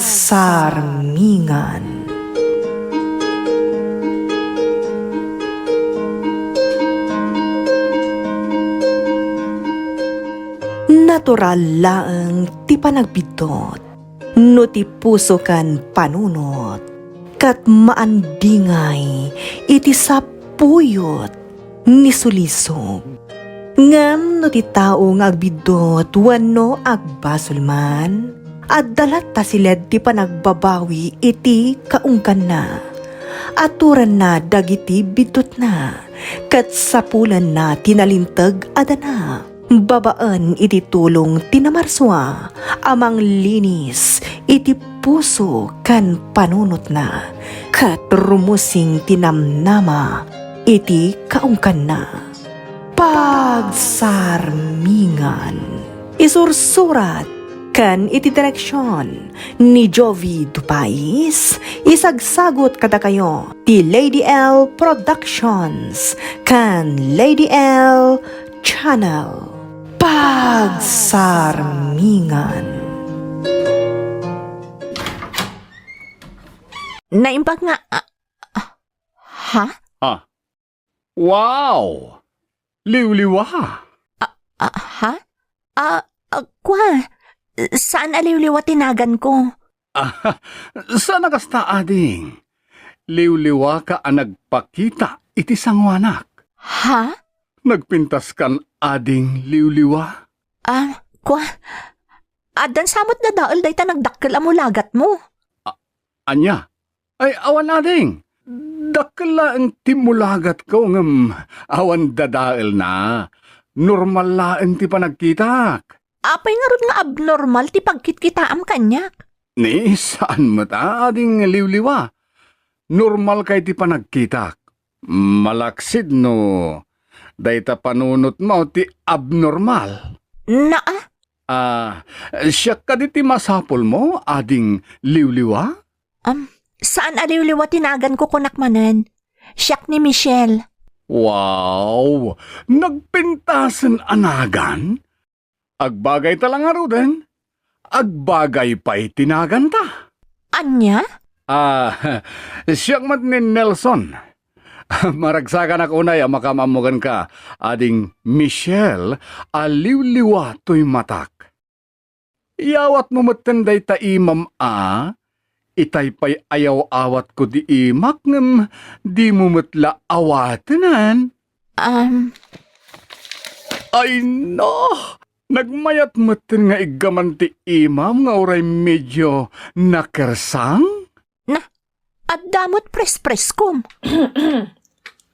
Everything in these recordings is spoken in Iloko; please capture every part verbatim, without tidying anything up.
Pagsarmingan. Natural laeng ti panagbiddut no ti puso ken panunot ket maandingay iti sapuyot ni sulisog. Ngem no ti tao nga agbiddut wenno agbasol man, adda latta siled ti panagbabawi iti kaungganna. Aturanna dagiti biddutna, ket sapulanna ti nalinteg a dana. Babaen iti tulong ti namarsua a manglinis iti puso ken panunotna, ket rumusing ti namnama iti kaungganna. Pagsarmingan. Isursurat ken iti direksion ni Jovi Dupais, isagsagut kadakayo ti Lady L Productions ken Lady L Channel. Pagsarmingan. Naimbag nga, ah, ah, ha? Ah. Wow! Liwliwa! Ah, ah, ha? Ah, ah, kwa, saan a liwliwa ti nagan ko. Ah, saan a kasta, ading. Liwliwaka a nagpakita iti sanguanak. Ha? Nagpintaskan, ading liwliwa. Ah, kwa, addan sa met dadael dayta nagdakkel a mulagatmo. A-, ania? Ay, awan, ading. Dakkel laeng ti mulagatko ngem awan dadaelna. Normal laeng ti panagkitak. Apay ngarud nga abnormal ti pagkitkitaam kaniak? Ni, saan met a, ading liwliwa. Normalkay ti panagkitak. Malaksid no dayta panunotmo ti abnormal. Naa? Ah, siak kadi ti masapulmo, ading liwliwa? Am, saan a liwliwa ti nagan ko, kunak manen. Siak ni Michelle. Wow! Nagpintasen a nagan? Agbagay ta la ngaruden, agbagay pay ti naganta. Ania? Ah, siak met ni Nelson. Maragsakanak unay a makaammo kenka, ading Michelle, a liwliwa toy matak. Iyawatmo metten dayta imam a, itay pay a yaw-awatko di imak ngem dimo met la awatenen. Um. Ay no! Nagmayat metten nga iggaman ti imam nga uray medio nakersang? Na, adda met prespreskom.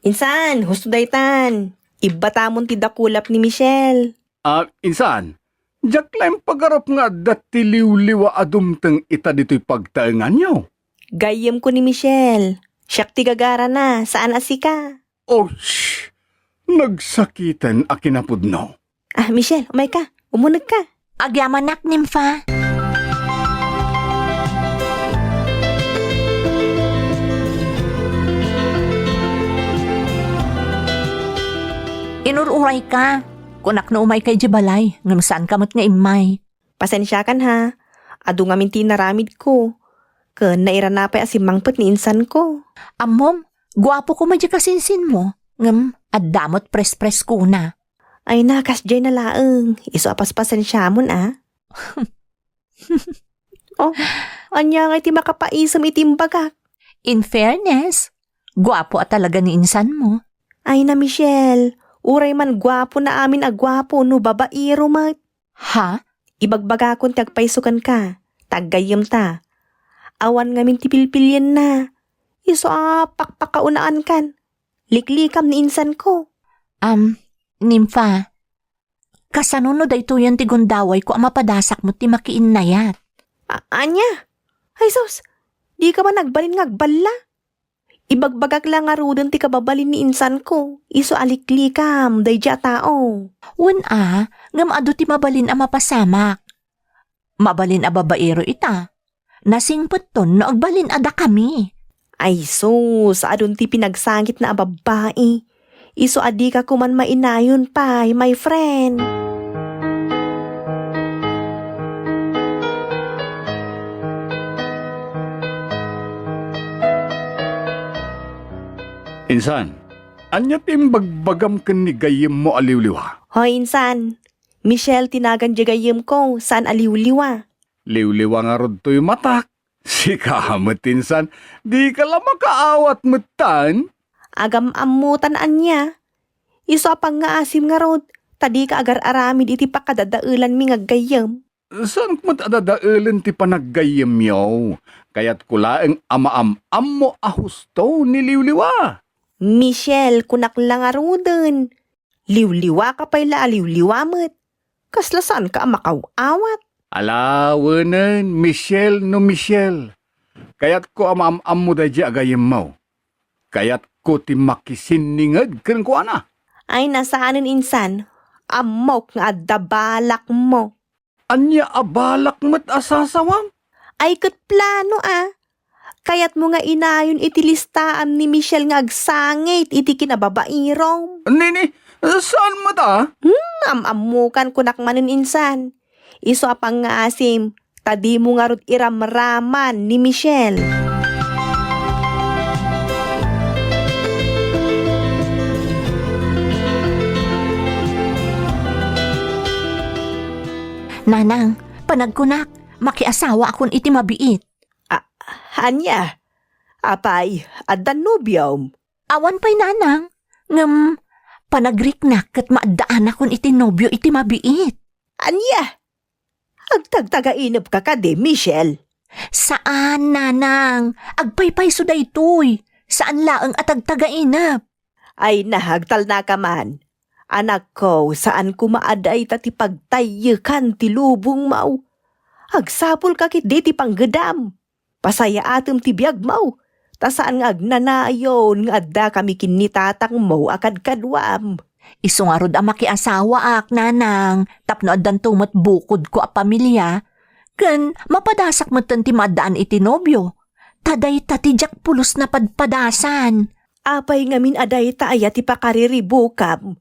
Insan, husto daytan. Ibbatamon ti dakulap ni Michelle. Ah, insan, diak la impagarup nga adda ti liwliwa a dumteng ita ditoy pagtaenganyo. Gayyemko ni Michelle. Siak ti gagarana, saan a sika. Oh, shh! Nagsakiten a kinapudno. Ah, Michelle, umayka. Umunegka. Agyamanak, Nympha. Inur-urayka. Kunak no umayka idiay balay, ngem saanka met nga immay. Pasensiakan ha. Adu ngamin ti inaramidko. Ken nairana pay a simmangpet ni insanko. Ammom, guapo koma diay kasinsinmo, ngem adda met prespreskona. Ay na, kasdiay na laeng. Isu a paspasensiamon a. Oh, ania ngay ti makapaisem iti imbagak? In fairness, guapo a talaga ni insanmo. Ay na, Michelle, uray man guapo na amin a guapo no babaero met. Ha? Ibagbagakon ti agpayso kenka, ta aggayyemta. Awan ngamin ti pilpilienna. Isu a pakpakaunaankan. Liklikam ni insanko. Am, Nympha, kasano no daytoyen ti gundawayko a mapadasak met ti makiinnayat? A-, ania? Ay sus, dika man agbalin nga agballa? Ibagbagak la ngaruden ti kababalin ni insanko, isu a liklikam daydiay a tao. Wen a, ngem adu ti mabalin a mapasamak. Mabalin a babaero ita. Nasingpetton no agbalin a dakami. Ay sus, adun ti pinagsangitna a babbai. Isu a dika koman mainayon pay, my friend. San, ania ti imbagbagam ken ni gayyemmo a liwliwa? Hoy, insan. Michelle ti nagan diay gayyemko, saan a liwliwa. Liwliwa ngarud toy matak. Sika met, insan, dika la makaawat metten? Agam-ammotan ania? Isu a pangngaasim ngarud, ta dika agar-aramid iti pakadadaelanmi nga aggayyem. Saanko met a dadaelen ti panaggayyemyo. Kayatko laeng a maam-ammo a husto ni liwliwa. Michelle, kunak la ngaruden. Liwliwa ka pay la a liwliwa met. Kasla saanka a makaw-awat? Ala, wenen, Michelle no Michelle. Kayatko a maam-ammo daydiay a gayyemmo. Kayatko ti makisinninged kenkuana. Ay, nasaanen, insan. Ammok nga adda balakmo. Ania a balak met a sasawam? Ay, ket plano, a. Kayatmo nga inayon iti listaam ni Michelle nga agsangit iti kinababairom. Nini, saan met a? Hmm, am-ammokan kunak manen, insan. Isu a pangngaasim, ta dimo ngarud iramraman ni Michelle. Nanang, panagkunak, makiasawaakon iti mabiit. A-, ania? Apay, addan nobiom? Awan pay, nanang. Ngem, panagriknak ket maaddaanakon iti nobio iti mabiit. Ania? Agtagtagainepka kadi, Michelle? Saan, nanang. Agpaypayso daytoy. Saan laeng a tagtagainep. Ay, nahagtalnaka man. Anakko, saan koma a dayta ti pagtayyekan ti lubongmo. Agsapulka ketdi ti panggedam. Pasayaatem ti biagmo, ta saan nga agnanayon nga addakami ken ni tatangmo a kadkaduam. Isu ngarud a makiasawaak, nanang, tapno addanto met bukodko a pamilia, ken mapadasak metten ti maaddaan iti nobio. Ta dayta ti diak pulos napadpadasan. Apay ngamin a dayta aya ti pakariribukam?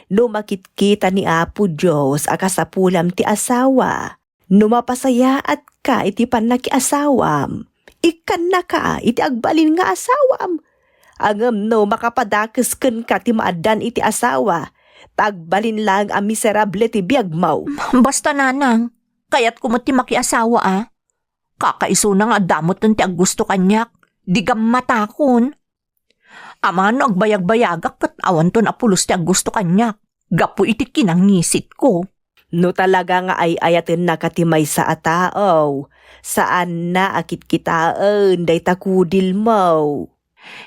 No makitkita ni Apo Dios a kasapulam ti asawa, no mapasayaatka iti pannakiasawam, ikkannaka iti agbalin nga asawam. Ngem no makapadakes kenka ti maaddaan iti asawa, ta agbalin laeng a miserable ti biagmo. Basta, nanang, kayatko met ti makiasawa a. Kakaisuna nga adda metten ti aggusto kaniak, di gammatakon. Amangan no agbayagbayagak ket awanton a pulos ti aggusto kaniak gapu iti kinangisitko. No talaga nga ay-ayatennaka ti maysa a tao, saanna a kitkitaen dayta kudilmo.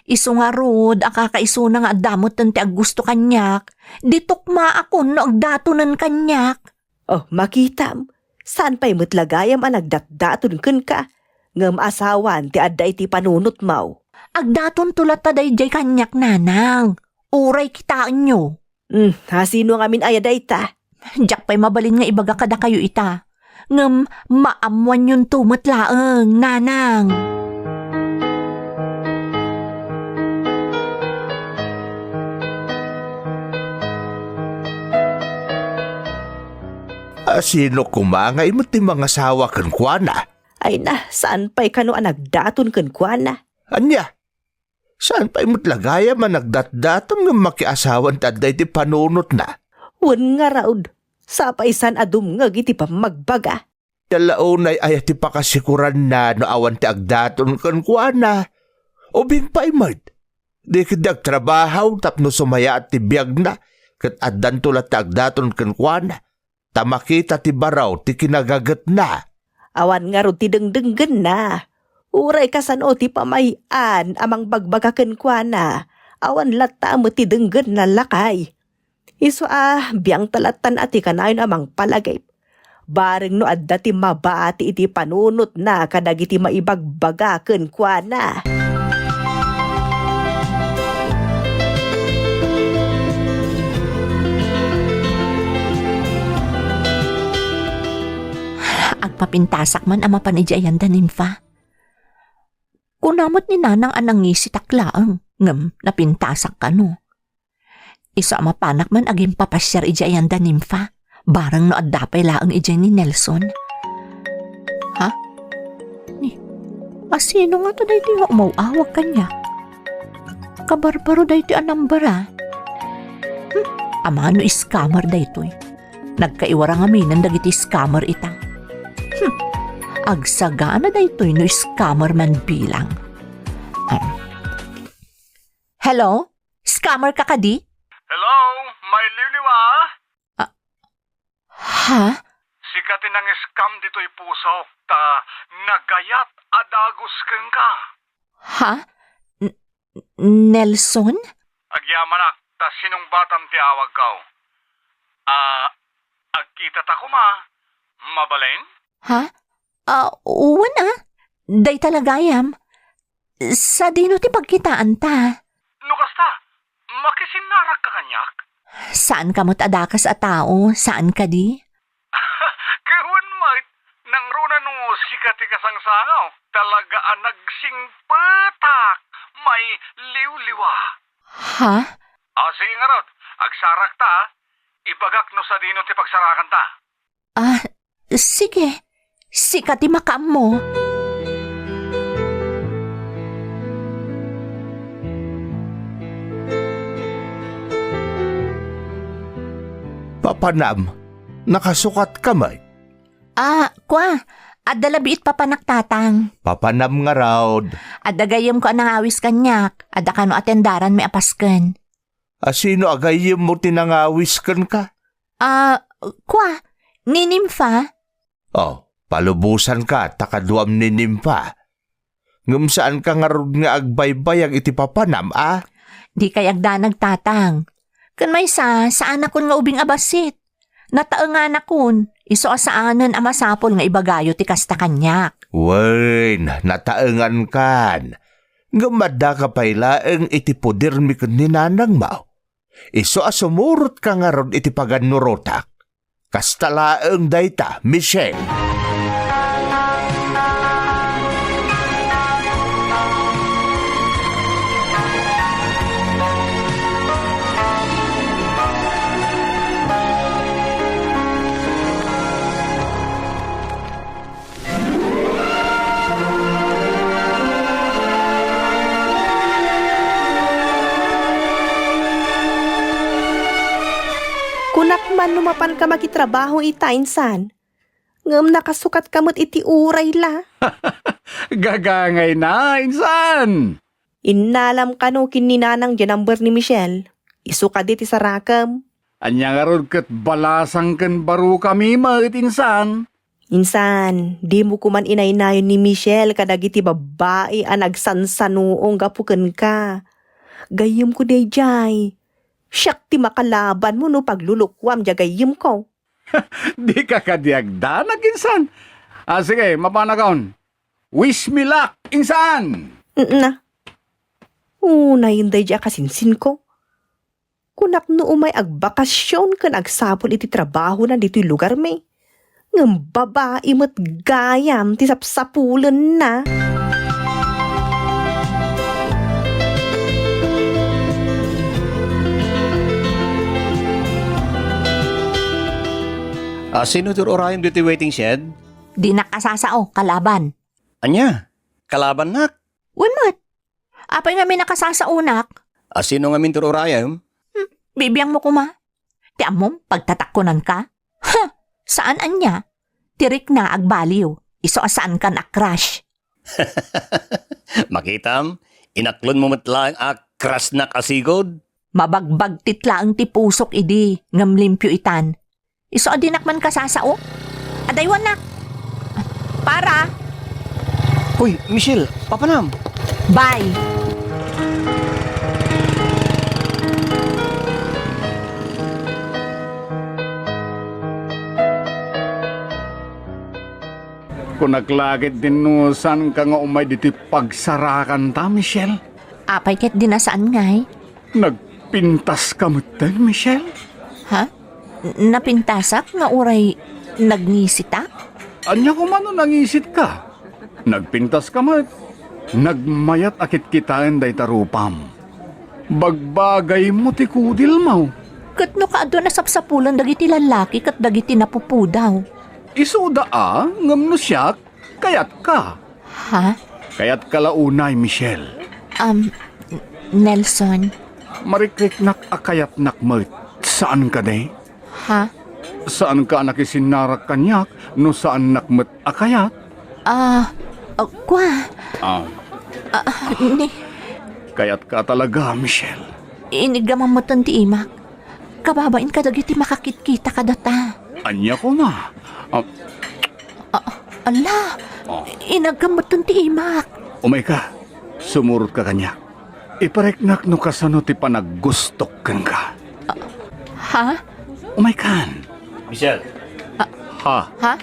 Isu ngarud a kakaisuna nga adda metten ti aggusto kaniak, di tukmaakon no agdatonen kaniak. Oh, makitam, saan pay met la gayam a nagdatdaton kenka, ngem asawan ti adda iti panunotmo. Agdatonto latta daydiay kaniak, nanang. Uray kitaenyo. Hmm, a, sino ngamin aya dayta? Diak pay mabalin nga ibaga kadakayo ita. Ngem maammoanyonto met laeng, nanang. A, sino koma ngay met ti mangasawa kenkuana? Ay na, saan pay kano a nagdaton kenkuana? Ania? Saan pay met la gayam a nagdatdaton ngem makiasawan ti adda iti panunotna? Wen ngarud, sapay saan a dumngeg iti pammagbaga. Ti la unay aya ti pakasikuranna no awan ti agdaton kenkuana? Ubing pay met, di ketdi agtrabaho tapno sumayaat ti biagna, ket addanto la ti agdaton kenkuana, ta makita ti baro ti kinagagetna. Awan ngarud ti dengdenggenna. Uray kasano ti pamay-an a mangbagbaga kenkuana, awan latta met ti denggenna, lakay. Isu a, biangta lattan a ti kanayon a mangpalagip. Bareng no adda ti mabati iti panunotna kadagiti maibagbaga kenkuana. Agpapintasak man a mapan idiay ayan da Nympha. Kuna met ni Nanang a nangisitak laeng, ngem napintasak kano. Isu a mapanak man agimpapasiar idiay ayan da Nympha, bareng no adda pay laeng idiay ni Nelson. Ha? Ni, a, sino ngata daytoy nga umaw-awag kaniak? Kabarbaro daytoy a number, a. Hmm, amangan no scammer daytoy. Nagkaiwara ngaminen dagiti scammer ita. Hmm, agsagana daytoy no scammer man bilang. Um. Hello? Scammer ka kadi? Hello, mailiwliwa? Ah, ha? Sika ti nang-scam ditoy pusok, ta nagayat a dagus kenka. Ha? N-, Nelson? Agyamanak, ta sinungbatam ti awagko. Ah, agkitata koma, mabalin? Ha? Ah, wen a. Dayta la gayam. Sadino ti pagkitaanta? No kasta, makisinnarakka kaniak? Saanka met a dakes a tao, saan kadi? Ket wen met, nangruna no sika ti kasangsangaw, talaga a nagsingpetak, mailiwliwa. Ha? Ah, sige ngarud, agsarakta, a. Ibagak no sadino ti pagsarakanta. Ah, sige. Sika ti makaammo. Papanam, nakasukatka met? Ah, kua, adda la biit papanak, Tatang. Papanam ngarud. Adda gayyemko a nangawis kaniak, adda kano a tendaranmi a pasken. A, sino a gayyemmo ti nangawis kenka? Ah, kua, ni Nympha. Oh, palubosanka ta kaduam ni Nympha. Ngem saanka ngarud nga agbaybayag iti papanam, a? Dikay agdanag, Tatang. Ken maysa, saanakon nga ubing a bassit. Nataenganakon, isu a saanen a masapul nga ibagayo ti kasta kaniak. Wen, nataengankan. Ngem addaka pay laeng iti podermi ken ni nanangmo. Isu a sumurotka ngarud iti pagannurotak. Kasta laeng dayta, Michelle. Kunak man no mapanka makitrabaho ita, insan. Ngem nakasukatka met iti uray la. Gagangayna, insan! Innalam kano ken ni nanang diay number ni Michelle. Isu kadi ti sarakem. Ania ngarud ket balasang ken barokami met, insan? Insan, dimo koman inaynayon ni Michelle kadagiti babbai a nagsansanuong gapu kenka. Gayyemko daydiay. Siak ti makalabanmo no paglulukuam diay gayyemko. Dika kadi agdanag, insan? Ah, sige, mapanakon. Wish me luck, insan! N-, na. Unayen daydiay a kasinsinko. Kunak no umay agbakasyon ken agsapul iti trabahona ditoy lugarmi. Ngem babai met gayam ti sapsapulenna. Ah, sino ti ur-urayem ditoy waiting shed? Dinak a sasao, kalaban. Ania? Kalabannak? Wen met. Apay ngamin a kasasaonak? A sino ngamin ti ur-urayem? Hmm, bibiangmo koma. Ti ammom, pagtatakkonanka? Huh! Saan ania? Ti rikna agbaliw. Isu a saankan a crush. Makitam, inaklonmo met laeng a crushnak a sigud. Mabagbagtit laeng ti pusok idi, ngem limpio itan. Isu a dinak man kasasao? Adaywannak! Para! Hoy, Michelle, papanam! Bye! Kunak la ket dinno saanka nga umay ditoy pagsarakanta, Michelle? Apay ket dina saan ngay? Nagpintaska metten, Michelle? Ha? N-, napintasak nga uray nagnisitak? Ania koma no nangisitka? Nagpintaska met. Nagmayat a kitkitaen dayta rupam. Bagbagaymo ti kudilmo. Ket no kaadu a nasapsapulan dagiti lallaki ket dagiti napupudaw. Isuda a, ngem no siak, kayatka. Ha? Kayatka la unay, Michelle. Um, Nelson. Marikriknak a kayatnak met. Saan kadi? Ha? Saanka a nakisinnarak kaniak no saannak met a kayat? Ah, ah, kua. Ah, Ah, ni, kayatka talaga, Michelle. Iniggaman metten ti imak. Kababain kadagiti makakitkita kadata. Ania koma? Ah, Ah, ala, Oh. Inagkam metten ti imak. Umayka. Sumurotka kaniak. Ipariknak no kasano ti panaggustok kenka. Ha? Umaykan. Michelle. Ha? Ha?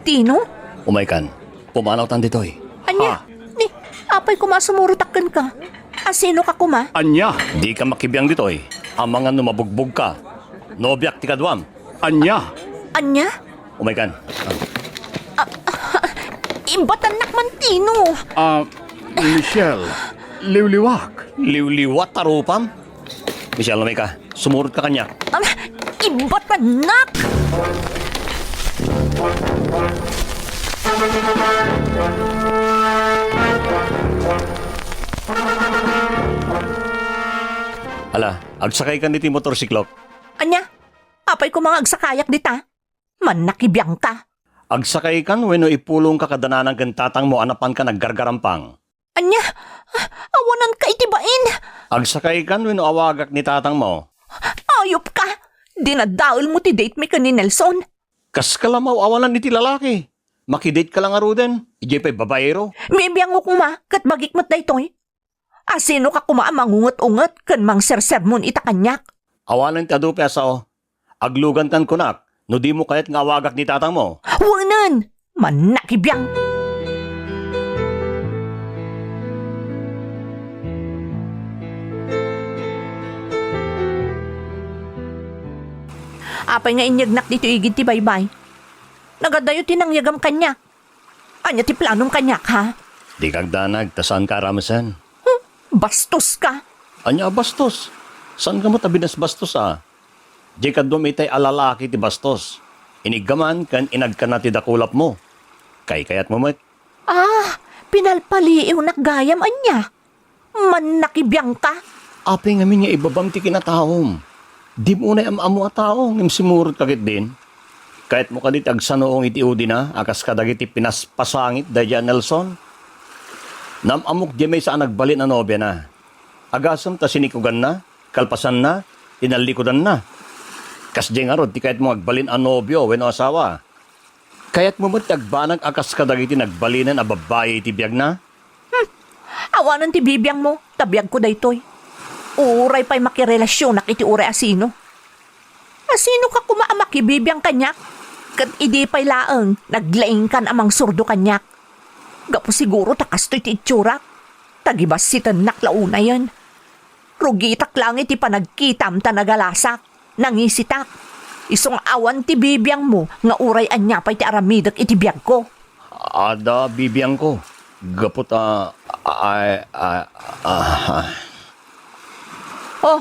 Tino? Umaykan. Pumanawtan ditoy. Ania? Ha? Ni, apay koma a sumurotak kenka? Asino ka koma? Ania? Dika makibiang ditoy. Amangan no mabugbog ka. Nobiak ti kaduam. Ania? Ania? Umaykan. Ibatannak man, Tino. Ah, Michelle, liwliwak. Liwliwak ta rupam? Michelle, umayka. Sumurotka kaniak. Ah, ibatannak! Ala, agsakaykan iti motorsiklok. Ania? Apay koma nga agsakayak dita? Mannakibiangka. Agsakaykan wenno ipulongka kada nanang ken tatangmo a napanka naggargarampang? Ania? Awananka iti bain? Agsakaykan wenno awagak ni tatangmo? Ayupka! Dinadaelmo ti datemi ken ni Nelson. Kaska la maawanan iti lalaki. Makidateka la ngaruden, idiay pay babaero. Bibiangmo koma, ket bagik met daytoy. Asinoka koma a mangunget-unget ken mangsersermon ita kaniak? Awanen ti adu pay a sao. Aglugankan kunak, no dimo kayat nga awagak ni tatangmo. Wenen! Mannakibiang! Apay nga inyegnak ditoy igid ti baybay? Nagadayo ti nangyegam kaniak. Ania ti planom kaniak, ha? Dika agdanag, ta saanka a ramesen. Hmm, bastoska. Ania a bastos? Saanka met a binasbastos, a? Diay kaduam itay a lalaki ti bastos. Iniggaman ken inagkanna ti dakulapmo. Kaykayatmo met. Ah, pinalpaliiwnak gayam, ania? Mannakibiangka? Apay ngamin nga ibabam ti kinataom? Dimo unay am-ammo a tao ngem simurotka ketdin? Kayatmo kadi ti agsanuong iti udina a kas kadagiti pinaspasangit daydiay a Nelson? Naam-ammok diay maysa a nagbalin a nobiana. Agasem ta sinikuganna, kalpasanna, tinallikudanna. Kasdiay ngarud ti kayatmo nga agbalin a nobio wenno asawa. Kayatmo met ti agbanag a kas kadagiti nagbalinen a babbai iti biagna? Hmm. Awanen ti bibiangmo, ta biagko daytoy. Uray pay makirelasionak iti uray a sino. Asinoka koma a makibibiang kaniak? Ket idi pay laeng, naglaingkan a mangsurdo kaniak. Gapu siguro ta kastoy ti itsurak. Tagibassitennak la unayen. Rugitak laeng iti panagkitam ta nagalasak, nangisitak. Isu nga awan ti bibiangmo nga uray ania pay ti aramidek iti biagko. Adda bibiangko, gapu ta, ay, a, a, a. Oh,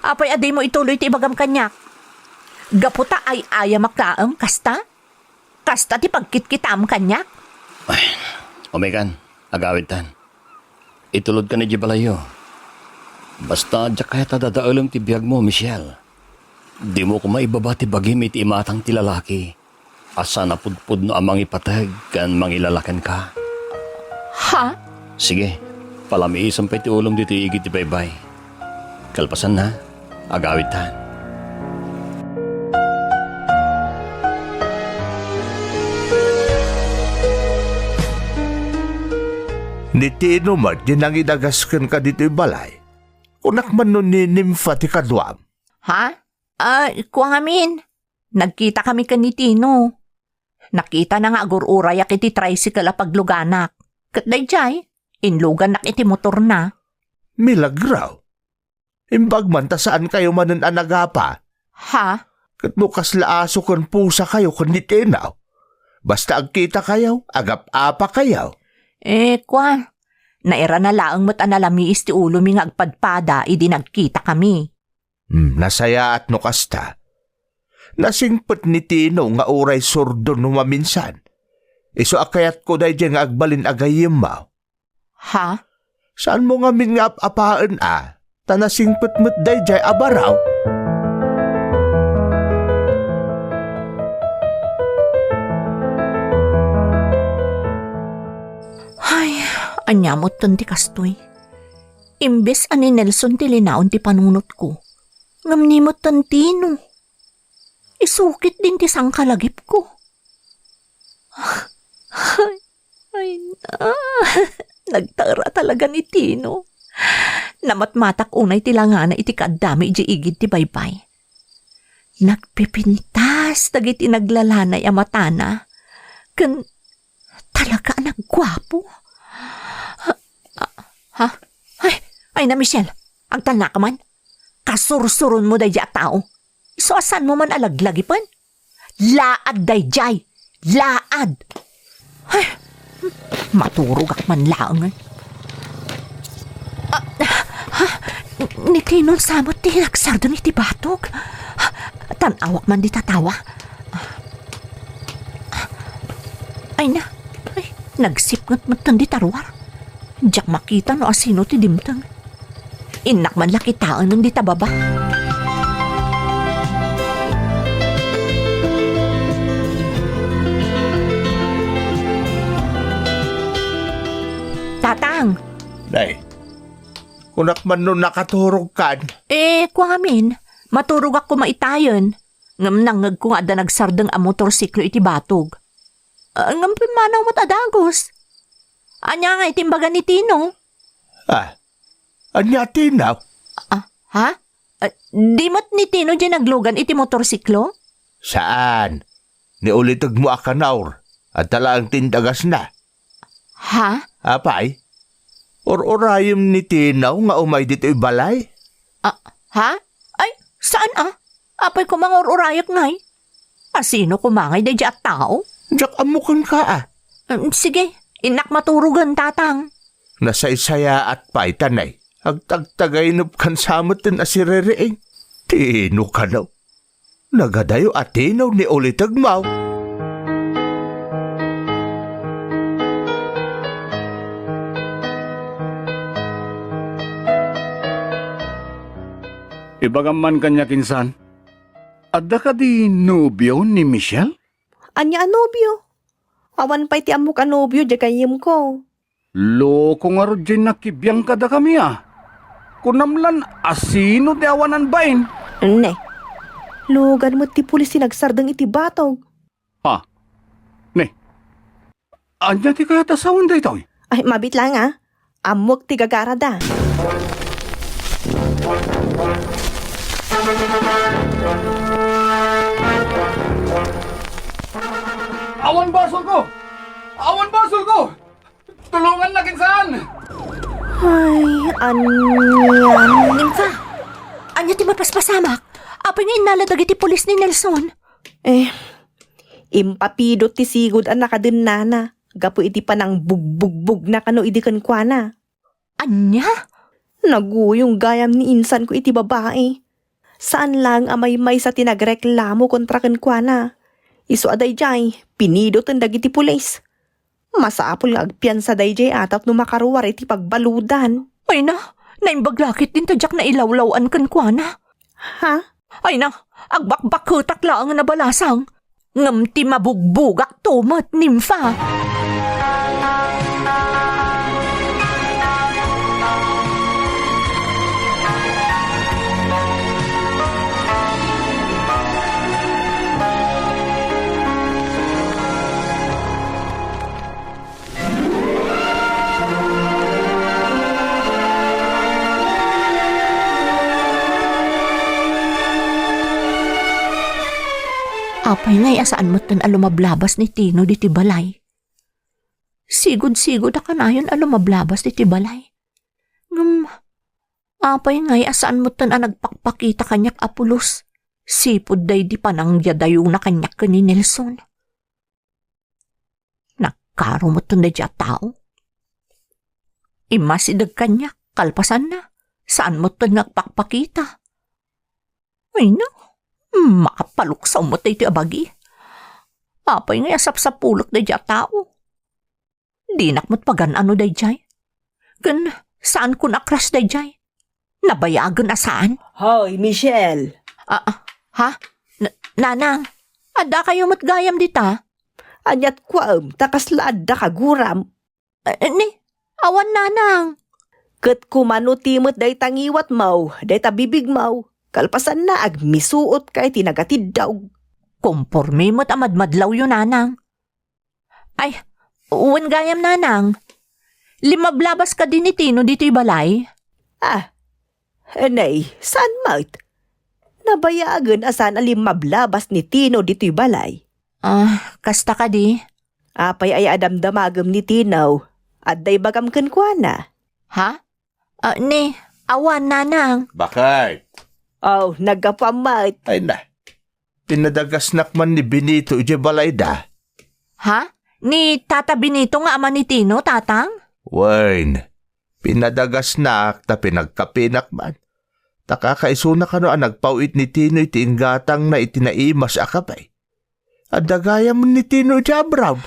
apay a dimo ituloy ti ibagam kaniak? Gapu ta ay-ayamak laeng, kasta? Kasta ti pagkitkitam kaniak? Ay, umaykan, agawidtan. Itulodkan idiay balayyo. Basta, diak kayat a dadaelem ti biagmo, Michelle. Dimo koma ibaba ti bagim iti imatang ti lalaki a saan a pudpudno a mangipateg ken mangilala kenka. Ha? Sige, palamiisem pay ti ulom ditoy igid ti baybay. Kalpasanna, agawidtan. Ni Tino met ti nangidagas kenka ditoy balay. Kunak man no ni Nympha ti kaduam. Ha? Ah, kua ngamin. Nagkitakami ken ni Tino. Nakitana nga agur-urayak iti tricycle a pagluganak. Ket daydiay, inlugannak iti motorna. Milagro! Imbag man ta saankayo manen a nagapa. Ha? Ket no kasla aso ken pusakayo ken ni Tino, basta agkitakayo, agap-apakayo. Eh, kua, nairana laeng met a nalamiis ti ulomi nga agpadpada idi nagkitakami. Hmm, nasayaat no kasta. Nasingpet ni Tino nga uray surdon no maminsan. Isu a kayatko daydiay nga agbalin a gayyemmo. Ha? Saanmo ngamin nga ap-apaen a, ta nasingpet met daydiay a baraw. Ay, ania metten ti kastoy? Imbes a ni Nelson ti linaon ti panunotko, ngem ni metten Tino. Isu ketdin ti sangkalagipko. Ay, ay, ah, nagtara talaga ni Tino. Namatmatak unay ti langana iti kaaddami idiay igid ti baybay. Nagpipintas dagiti naglalanay a matana, ken talaga a nagguapo. Ha? Ha? Ay, ay na, Michelle, agtalnaka man. Kasursuronmo daydiay a tao. Isu a saanmo man a laglagipen. Laad daydiay. Laad. Ay, maturogak man laeng. Ah, ha? Ni Tinon sa met ti nagsardeng iti batog. Tan-awak man dita tawa. Ay na, ay, nagsipnget metten dita ruar. Diak makita no asino ti dimteng. Innak man la kitaen dita baba. Tatang! Nay, kunak man no nakaturogkan. Eh, kuamin, maturogak koma itayen. Ngem nangngegko nga adda nagsardeng a motorsiklo iti batog. Ah, ngem pimmanaw met a dagus. Ania ngay ti imbaga ni Tino? Ah, ania Tino? Ah, ha? Ah, di met ni Tino diay naglugan iti motorsiklo? Saan. Ni ulitegmo a kanaur, adda laeng ti indagasna. Ha? Apay, ur-urayem ni Tino nga umay ditoy balay? Ah, ha? Ay, saan a? Apay koma nga ur-urayek ngay? Asino koma ngay daydiay a tao? Diak ammo kenka a. Em, sige, innak maturogen, Tatang. Nasaysayaat pay ta nay, agtagtagaynepkan sa metten a siririing. Tino kano? Nagadayo a Tino ni ulitegmo. Ibagam man kaniak insan, adda kadi nobio ni Michelle? Ania a nobio? Awan pay ti ammok a nobio diay gayyemko. Loko ngarud diay nakibiang kadakami a. Kunam lan asino ti awanan bain? Ne. Lugan met ti pulis ti nagsardeng iti batog. Ha? Ne. Ania ti kayat a sawen daytoy? Ay, mabit lang a. Ammok ti gagarada. Awan basolko! Awan basolko! Tulongannak insan! Ay, anian. Nympha, ania ti mapaspasamak? Apay nga innala dagiti pulis ni Nelson? Eh, impapidot ti sigud a nakadennana gapu iti panangbugbugbugna kano idi kenkuana. Ania? Naguyong gayam ni insanko iti babai. Saan laeng a maymaysa ti nagreklamo kontra kenkuana. Isu a daydiay, pinidoten dagiti pulis. Masapul nga agpiansa daydiay a tapno makaruar iti pagbaludan. Ay na, naimbag la ketdin ta diak nailawlaw-an kenkuana. Ha? Ay na, agbakbakketak laeng a nabalasang. Ngem ti mabugbugakto met, Nympha. Apay ngay a saan metten a lumablabas ni Tino diti balay? Sigud-sigud a kanayon a lumablabas diti balay. Ngem, apay ngay a saan metten a nagpakpakita kaniak a pulos? Sipud daydi panangyadayona kaniak ken ni Nelson. Nagkaro metten daydiay a tao. Immasideg kaniak, kalpasanna, saan metten nga agpakpakita. Ay na, makapaluksaw met daytoy a bagi. Apay ngay a sapsapulek daydiay a tao? Dinak met pagan-ano daydiay. Ken Saankon a crush daydiay. Nabayagen a saan. Hoy, Michelle! Ah, ah, ha? Na-, Nanang, addakayo met gayam dita? Aniat kuaem, ta kasla adda kaguram? Eh, ni, awan, Nanang. Ket kumano ti met dayta ngiwatmo, dayta bibigmo, kalpasanna, agmisuotka iti nagatiddog. Komporme met a madmadlawyo, Nanang. Ay, wen gayam, Nanang. Limmablabas kadi ni Tino ditoy balay? Ah, nay, saan met? Nabayagen a saan a limmablabas ni Tino ditoy balay. Ah, kasta kadi? Apay aya a damdamagem ni Tino? Adda ibagam kenkuana? Ha? Ah, ni, awan, Nanang. Bakit? Oh, naggapuam met. Ay na, pinadagasnak man ni Benito idiay balayda. Ha? Ni Tata Benito nga ama ni Tino, Tatang? Wen, pinadagasnak ta pinagkapinak man. Ta kakaisuna kano a nagpaw-it ni Tino iti inggatangna iti naimas a kape. Adda gayam ni Tino iti abroad.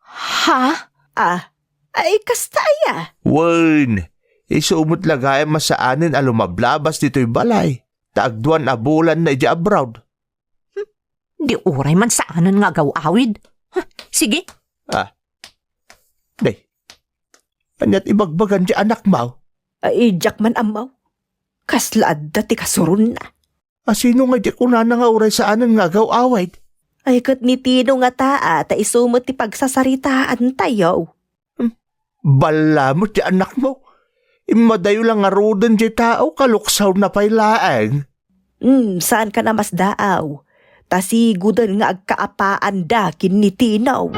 Ha? Ah, ay, kasta aya? Wen, isu met la gayam a saanen a lumablabas ditoy balay, ta agduan a bulanna idiay abroad. Hmm, di uray man saanen nga agaw-awid. Huh, sige. Ah, day, aniat ibagbagan ti anakmo? Ay, diak man ammo. Kasla adda ti kasuronna. A sino nga idi kunana nga uray saanen nga agaw-awid? Ay, ket ni Tino ngata, ta isu met ti pagsasaritaantayo. Hmm, balla met ti anakmo. Immadayo la ngaruden diay tao, kaluksawna pay laeng. Hmm, saankan a masdaaw. Ta siguden nga agkaapaanda ken ni Tino.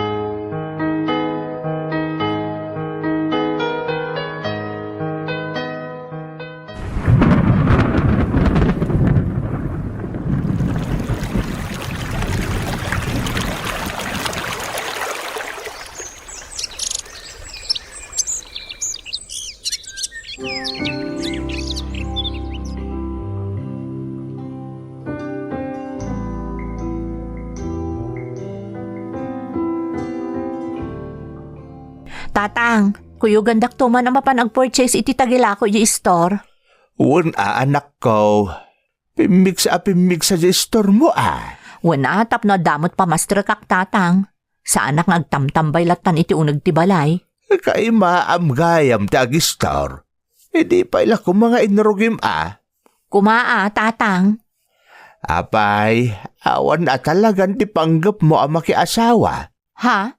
Tatang, kuyogandakto man a mapan agpurchase iti tagilako iti store. Wen a, anakko. Pimmigsa a pimmigsa ti istormo a. Wen a, tapno adda met pamastrekak, Tatang. Saanak nga agtamtambay lattan iti uneg ti balay. Kaimaam gayam ti agistor. Idi pay la koma nga inrugim a. Koma a, Tatang. Apay, awan a talagan ti panggepmo a makiasawa. Ha?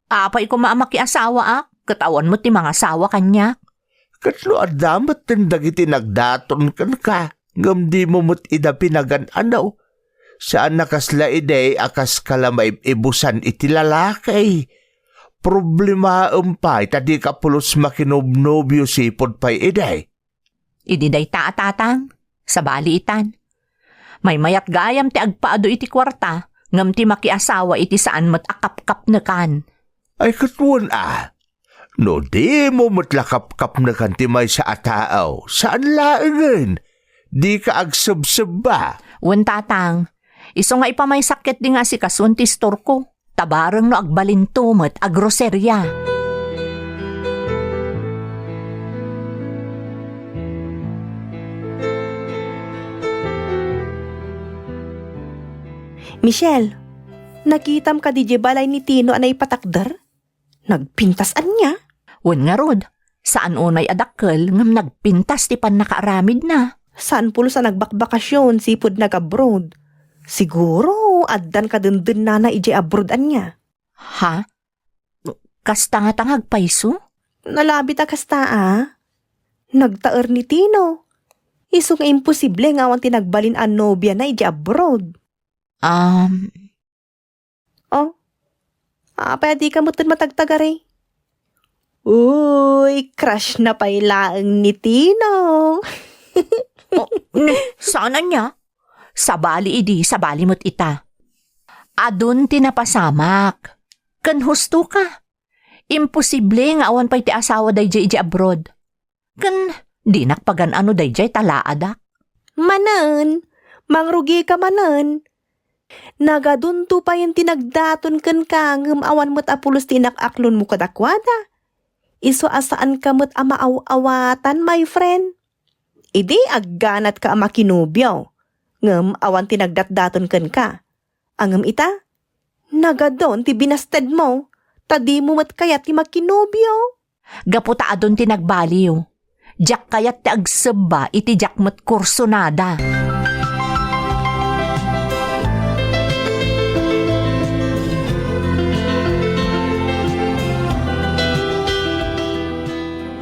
Apay koma a makiasawaak, ket awan met ti mangasawa kaniak. Ket no adda metten dagiti nagdaton kenka, ngem dimo met ida pinagan-ano, saan a kasla idi a kaska la maib-ibusan iti lalaki. Problemaem pay ta dika pulos makinobnobio sipud pay idi. Idi dayta a, Tatang, sabali itan. Maymayat gayam ti agpaadu iti kuarta, ngem ti makiasawa iti saan met a kapkapnekan. Ay, ket wen a, no dimo met la kapkapnekan ti maysa a tao, saan laengen, dika agsebsebba. Wen, Tatang, isu nga ipamaysak ketdi nga asikasoen ti istorko. Ta bareng no agbalinto met a groseria. Michelle, nakitam kadi diay balay ni Tino a naipatakder? Nagpintas ania? Wen ngarud, saan unay a dakkel ngem nagpintas ti pannakaaramidna. Saan pulos a nagbakbakasyon sipud nag-abroad. Siguro, addan kadendennana idiay abroad ania? Ha? Kasta ngata nga agpayso? Nalabit a kasta a. Nagtaer ni Tino. Isu nga imposible nga awan ti nagbalin a nobiana idiay abroad. Um, Oh? Apay a dika metten matagtagari? Uy, crush na pay laeng ni Tino. Oh, ne, saan ania? Sabali idi, sabali met ita. Adun ti napasamak. Ken husto ka. Imposible nga awan pay ti asawa daydiay idiay abroad. Ken dinak pagan-ano daydiay ta laadak. Manen, mangrugika manen. Nagadunto payen ti nagdaton kenka ngem awan met a pulos ti inak-aklonmo kadakuada. Isu a saanka met a maaw-awatan, my friend. Idi agganatka a makinobio, ngem awan ti nagdatdaton kenka. Ngem ita, nagadun ti binastedmo, ta dimo met kayat ti makinobio. Gapu ta adun ti nagbaliw. Diak kayat ti agsebba iti diak met kursunada.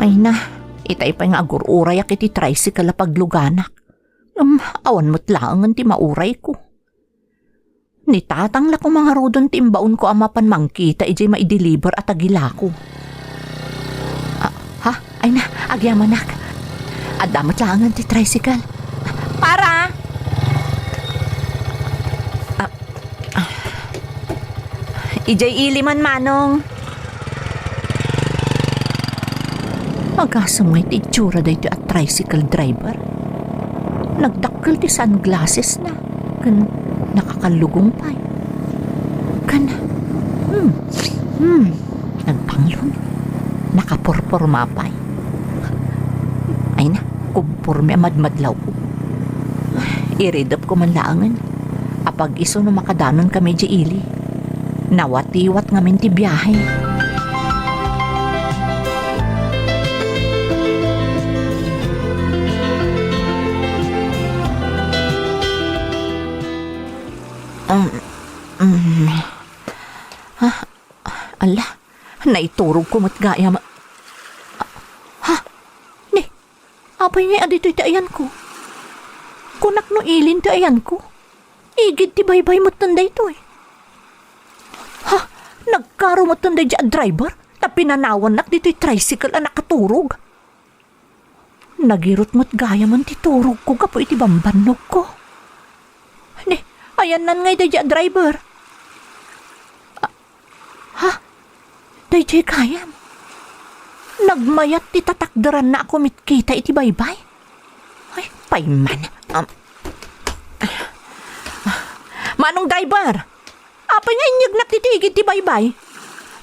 Ay na, itay pay nga agur-urayak iti tricycle a pagluganak. Ngem awan met laengen ti maurayko. Ni tatang la koma ngaruden ti imbaonko a mapan mangkita idiay maideliver a tagilako. Ah, ha? Ay na, agyamanak. Adda met laengen ti tricycle. Para! Ah, ah. Idiay ili man, Manong. Agasem nga iti itsura daytoy a tricycle driver. Nagdakkel ti sunglassesna ken nakakallugong pay. Ken, hmm, hmm, nagpanglon. Nakaporporma pay. Ay na, kumporme a madmadlawko. Iridepko man laengen. Apag-isu no makadanon kami idiay ili. Nawatiwat ngamin ti biahe. Um, um. Ah, ala, naiturogko met gayam. Ha? Ni, apay ngay a ditoy ti ayanko? Kunak no ilin ti ayanko. Igid ti baybay metten daytoy. Ha? Nagkaro metten daydiay a driver ta pinanawannak ditoy tricycle a nakaturog. Nagirut met gayamen ti turogko gapu iti bambannogko. Ni, ayanna ngay daydiay a driver. Ah, ha? Daydiay gayam. Nagmayat ti tatakderanna a kumitkita iti baybay. Ay, pay man. Um, Manong driver, apay nga inyegnak ditoy igid ti baybay?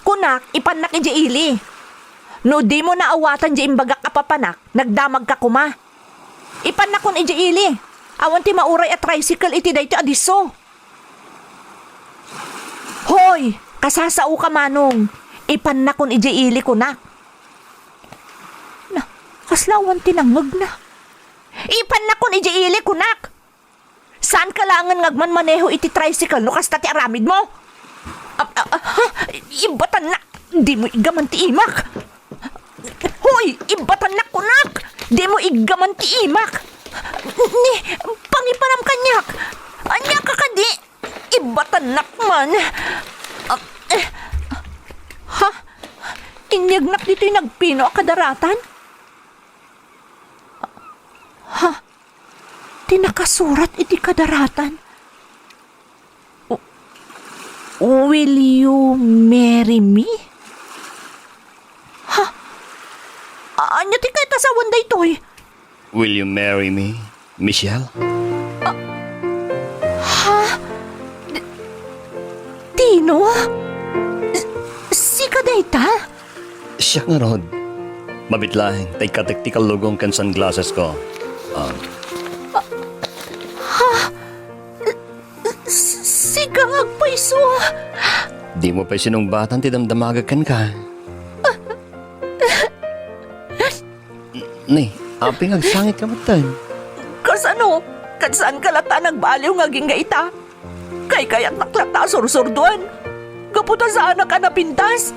Kunak, ipannak idiay ili. No dimo naawatan diay imbagak a papanak, nagdamagka koma. Ipannakon idiay ili. Awan ti mauray a tricycle iti daytoy a disso. Hoy! Kasasaoka, Manong. Ipannakon idiay ili, kunak. Na, kasla awan ti nangngegna. Ipannakon idiay ili, kunak. Saanka laengen nga agmanmaneho iti tricycle no kasta ti aramidmo? Ah, ah, ah, ha? Ibbatannak. Dimo iggaman ti imak. Hoy, ibbatannak kunak! Dimo iggaman ti imak! Ni, pangipanam kaniak! Ania ka kadi? Ibbatannak man! Ah, eh, ha? Inyegnak ditoy nagpino a kadaratan? Ha? Ti nakasurat iti kadaratan? W-, Will you marry me? Ha? A-, ania ti kayat a sawen daytoy? Will you marry me, Michelle? Ah, ha? D-, Tino? S-, sika dayta? Siak ngarud. Mabit laeng ta ikkatek ti kallugong ken sunglasses ko. Ah. Ah, ha? S-, sika nga agpayso. Dimo pay sinungbatan ti damdamagek kenka. Ni, apay nga agsangitka metten? Kasano? Ket saanka latta a nagbaliw nga agingga ita? Kaykayatnak latta a sursurdoen. Gapu ta saanak a napintas.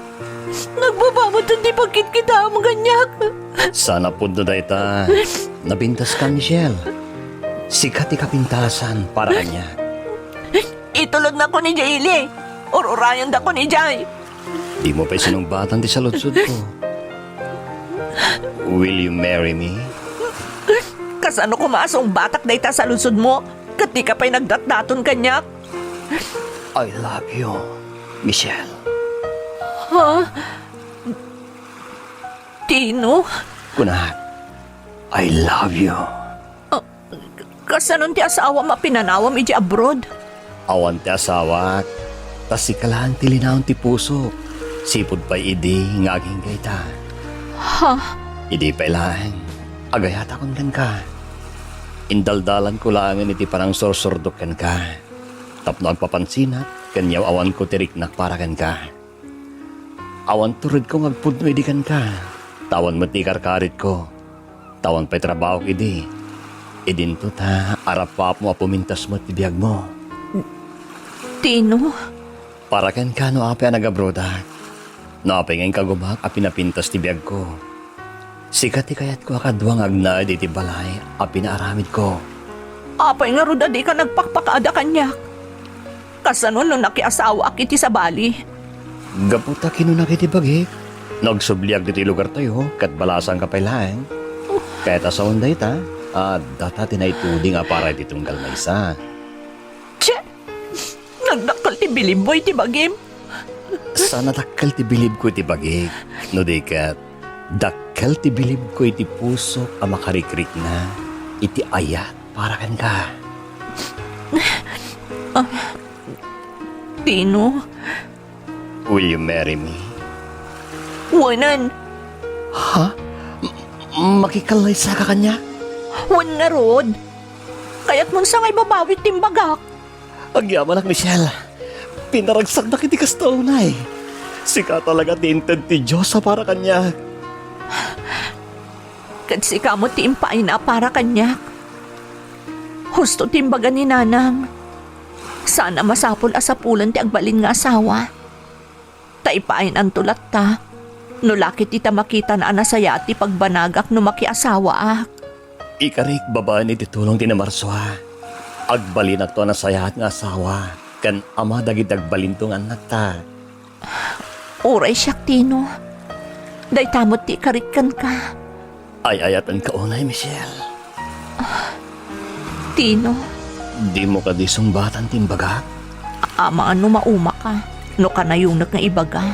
Nagbaba metten ti pagkitkitaem kaniak. Saan a pudno dayta. Napintaska, Michelle. Sika ti kapintasan para kaniak. Itulodnakon idiay ili. Ur-urayendakon idiay. Dimo pay sinungbatan ti saludsodko. Will you marry me? Kasano koma a sungbatak dayta a saludsodmo? Ket dika pay nagdatdaton kaniak? I love you, Michelle. Ha? Tino? Kunak, I love you. Ah, kasanon ti asawam a pinanawam idiay abroad? Awan ti asawak, ta sika laeng ti linaon ti pusok. Sipud pay idi nga agingga ita. Ha? Idi pay laeng, agayatakon kenka. Indaldalanko laengen iti panangsursurdok kenka, tapno agpapansinak ken yaw-awanko ti riknak para kenka. Awan turedko nga agpudno idi kenka, ta awan met ti ikarkaritko, ta awan pay trabahok idi. Idinto ta arapapmo a pumintas met ti biagmo. Tino? Para kenka no apay a nagabrodak, no apay nga inkagumak a pinapintas ti biagko. Sika ti kayatko a kadua nga agnaed iti balay a pinaaramidko. Apay ngarud a dika nagpakpakaada kaniak? Kasano no nakiasawaak iti sabali? Gapu ta kinunak iti bagik, no agsubliak ditoy lugartayo ket balasangka pay laeng. Ket a sawen dayta, adda ta ti naituding a para iti tunggal maysa. Che! Nagdakkel ti bilibmo iti bagim. Saan a dakkel ti bilibko iti bagik, no di ket dakkel ti bilibko iti pusok a makarikrikna iti ayat para kenka. Ah, Tino. Will you marry me? Wen. Ha? M-, makikalaysaka kaniak? Wen ngarud. Kayatmon sa nga ibabawi ti imbagak? Agyamanak, Michelle. Pinaragsaknak iti kasta unay. Sika talaga ti inted ti Dios a para kaniak. Ket sika met ti impaayna a para kaniak. Husto ti imbaga ni Nanang. Saan a masapul a sapulen ti agbalin nga asawa. Ta ipaaynanto latta, no la ketdi ta makitana a nasayaat ti pagbanagak no makiasawaak. Ikarik babaen iti tulong ti Namarsua. Agbalinakto a nasayaat nga asawa ken ama dagiti agbalinto nga annakta. Uray siak, Tino. Dayta met ti ikarik kenka. Ay-ayatenka unay, Michelle. Tino. Dimo kadi sungbatan ti imbagak? Amangan no maumaka, no kanayonek nga ibaga.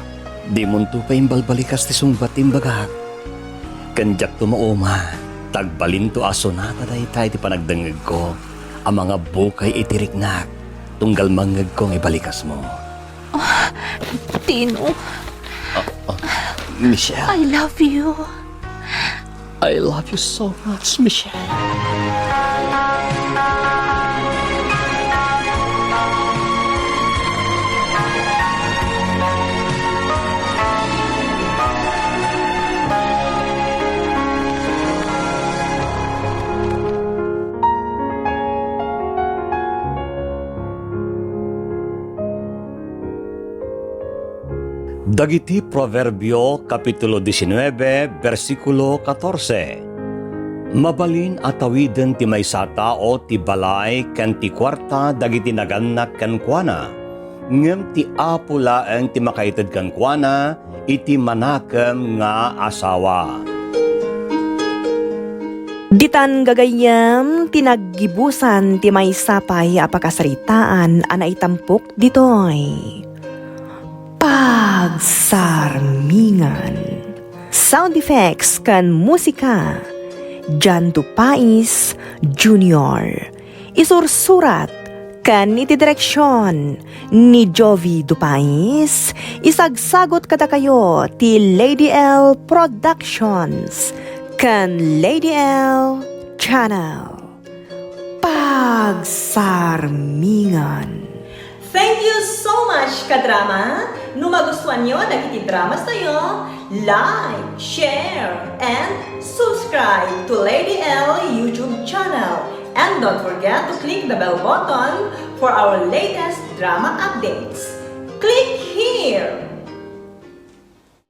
Dimonto pay imbalbalikas ti sungbat ti imbagak. Ken diakto mauma, ta agbalinto a sunata dayta iti panagdengngegko a mangabukay iti riknak, tunggal mangngegko nga ibalikasmo. Ah, Tino. Ah, ah, Michelle. I love you. I love you so much, Michelle. Dagiti Proverbio, Kapitulo diecinuebe, bersikulo katorse. Mabalin a tawiden ti maysa a tao ti balay ken ti kuarta dagiti nagannak kenkuana, ngem ti Apo laeng ti makaited kenkuana iti manakem nga asawa. Ditan gagayyem ti naggibusan ti maysa pay a pakasaritaan a naitampok ditoy Pagsarmingan. Sound effects ken musika, Jan Dupais Junior. Isursurat ken iti direksion ni Jovi Dupais, isagsagut kadakayo ti Lady L Productions ken Lady L Channel. Pagsarmingan. Thank you so much, kadrama! No magustuanyo dagiti dramas tayo, like, share, and subscribe to Lady L YouTube channel. And don't forget to click the bell button for our latest drama updates. Click here!